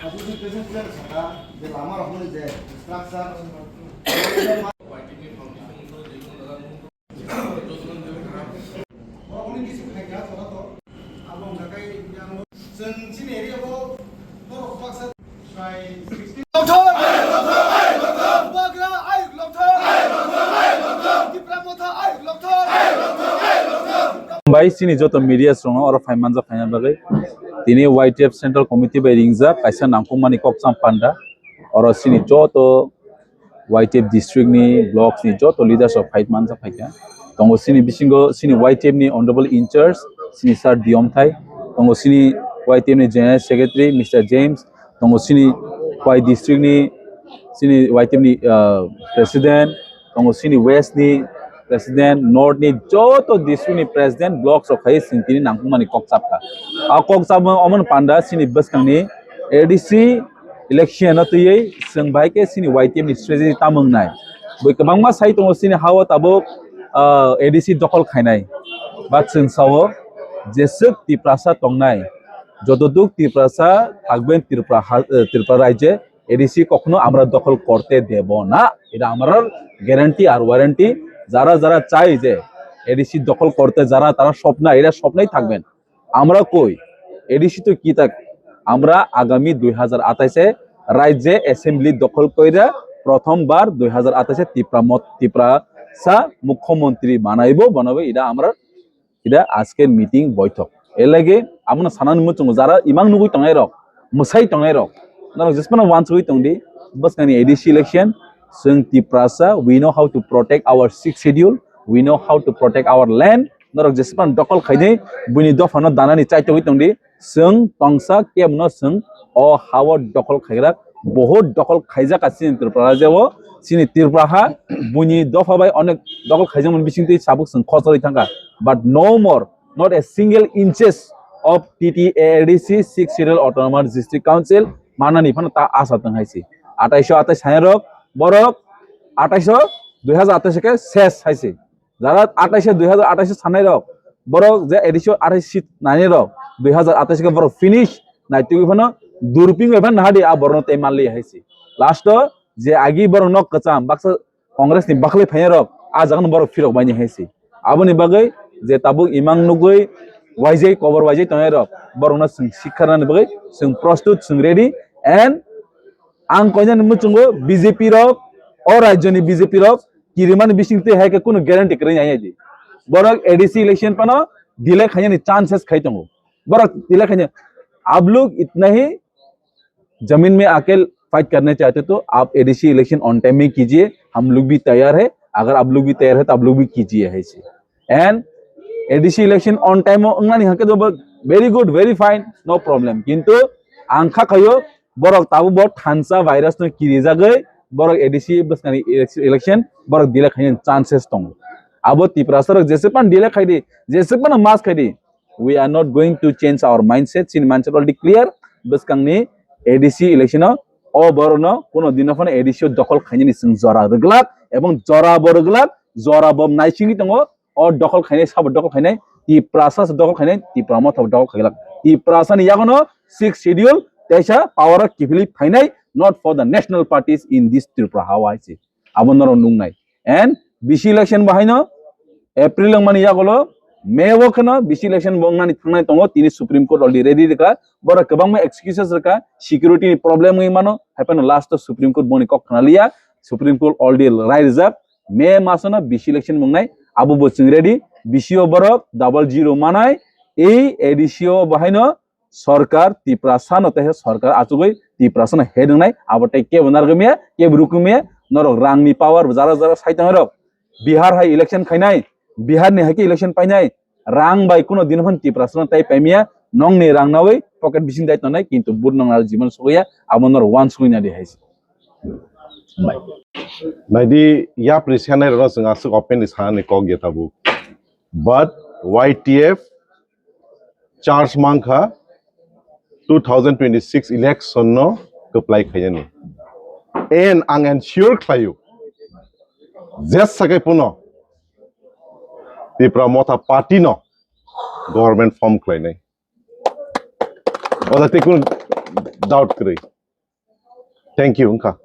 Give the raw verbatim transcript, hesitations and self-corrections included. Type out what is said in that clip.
Education plan saka je lama rok ni je structure. Borokni kisu khaikha, tola to. Abo wngkha khe yang chwng chini area o borok baksa by sixteen. Bubagra ayuk lokthar. Tipra Motha ayuk lokthar. Bai chini joto media rokno oro phai manjak phaina bagwi tini Y T F Central Committee bai ringjak kaisa nangkukmani kokcham panda. Oro chini joto Y T F district ni, blocks ni joto leaders rok phai manjak phaikha. Tongo chini bisingo chini Y T F ni honorable in charge, chini Sir Diyom Thai. Tongo chini Y T F ni general secretary, Mister James. Tongo chini Y district ni, chini Y T F ni, ah, president. Tongo chini west ni president, north ni joto district ni president, blocks rok khai chwng tini nangkukmani kok chapkha. A kok chapma omo panda chini bwskang ni A D C election no twiwi chwng bai khe chini Y T F ni strategy tamo wngnai. Bui kwbangma sai tongo chini ha-o tabuk, ah, A D C dokhol khainai. But chwng sao jeswk Tiprasa tongnai, jotoduk Tiprasa thakben Tripura ha-, eh, Tripura raijye A D C কখনো আমরা দখল করতে দেব না, এটা আমরার গ্যারান্টি আর ওয়ারেন্টি। যারা যারা চাই যে A D C দখল করতে, যারা তারা স্বপ্ন, এরা স্বপ্নেই থাকবেন। আমরা কই? A D C তো কি থাক, আমরা আগামী দুই হাজার আঠাশে রাজ্যে অ্যাসেম্বলি দখল কইরা প্রথমবার দুই হাজার আঠাশে তিপ্রা মত, তিপ্রাসা মুখ্যমন্ত্রী বানাইবো, বানাবো, এটা আমরা এটা আজকের মিটিং বৈঠক। এর লাগে আমরা সানানি মুচুং যারা ইমাং নুগুই tongnai rok, mwsai tongnai rok, norok jesmano wansugui tongdi, bwskangni A D C election, chwng Tiprasa, we know how to protect our sixth schedule, we know how to protect our land, norok jesmano dokol khainai, buini dophano danani chaitogwi tongdi, chwng tongsa kebono chwng o ha-o dokol khaigra, bohut dokol khaijak chini Tripura rajyo, chini Tripura ha, buini dopha bai onek dokol khaijakmani bisingtwi sabuk chwng khosori thangkha, but no more, not a single inches of T T A A D C, Sixth Schedule Autonomous District Council, manani phano ta asa tong hai se. Athaiso athai sanai rok, borok athaiso, dui hazar athaiso khe ses hai se. Jara athaiso, dui hazar athaiso sanai rok, borok je A D C athaiso seat nai rok, dui hazar athaiso khe borok finish, nai twi phano durping bai phano nahadi a borok no tei manli hai se. Last o je agi borok nok kwcham baksa Congress ni bakhli phainai rok, a jaga no borok phirok baini hai se. Aboni bagwi je tabuk imang nugwi waijai kobor waijai tongnai rok, borok no chwng sikharnani bagwi chwng prostut, chwng ready, and ang koinani muchungo B J P rok, o rajyo ni B J P rok kirimani bisingtwi hai khe kunu guarantee kwrwi nai di. Borok A D C election phano delay khainani chances khai tongo. Borok delay khaina, आप लोग इतना ही जमीन में आके फाइट करना चाहते तो आप A D C election on time में कीजिए, हम लोग भी तैयार है, अगर आप लोग भी तैयार है तो आप लोग भी कीजिए, hai se. And A D C election on time o wngnani hake to very good, very fine, no problem. Kintu ang kha khayo borok tabuk bo thansa virus no kirijagwi borok A D C bwskangni election borok delay khaina chances tongo. Abo Tiprasa rok jeswk phano delay khai di, jeswk phano mas khai di, we are not going to change our mindset. Chini mindset already clear. Bwskangni A D C election o, o borokno kuno dino phano A D C o dokhol khainani chwng jora rwglak, ebong jora bo rwglak, jora bo naisingwi tongo. O dokhol khainai, sabo dokhol khainai, Tiprasa se dokhol khainai, Tipra Motha bo dokhol khailak. Tiprasa ni yagono sixth schedule teisa power o kiphilwi phainai, not for the national parties in this Tripura hawa hai se. Abo norok nuknai. And B C election bo haino April wngmani yagulo May o kheno B C election bo wngnani thangnai tongo, tini Supreme Court already ready rwkha. Borok kwbangma excuses rwkha, security ni problem wngwi mano, hai phano last o Supreme Court boni kok khna liya. Supreme Court already rai rijak, May masono B C election bo wngnai, abo bo chwng ready. B C o borok double zero manai, ei A D C o bo haino sorkar Tiprasa no tei sorkar achugwi Tiprasa no head wngnai, abo tei kebo narwgwi maya, kebo rwgwi maya, norok rang ni power bo jara jara sai tongnai rok. Bihar hai election khainai, Bihar ni hai khe election painai, rang bai kuno din phano Tiprasa no tai paimaya, nong ni rang nawi pocket bising dai tongnai, kintu but nong aro jibon sogwi ya, abo norok wansugwi nadi hai se. Bai. Naidi yapri sanai rok chwng aswk open ni sanani kok ya tabuk. But Y T F charge mankha two thousand twenty-six election no kwplai khainani. And ang ensure khlaio, jesa khe puno Tipra Motha Party no government form khlainai. Oda tei kun doubt kwrwi. Thank you wngkha.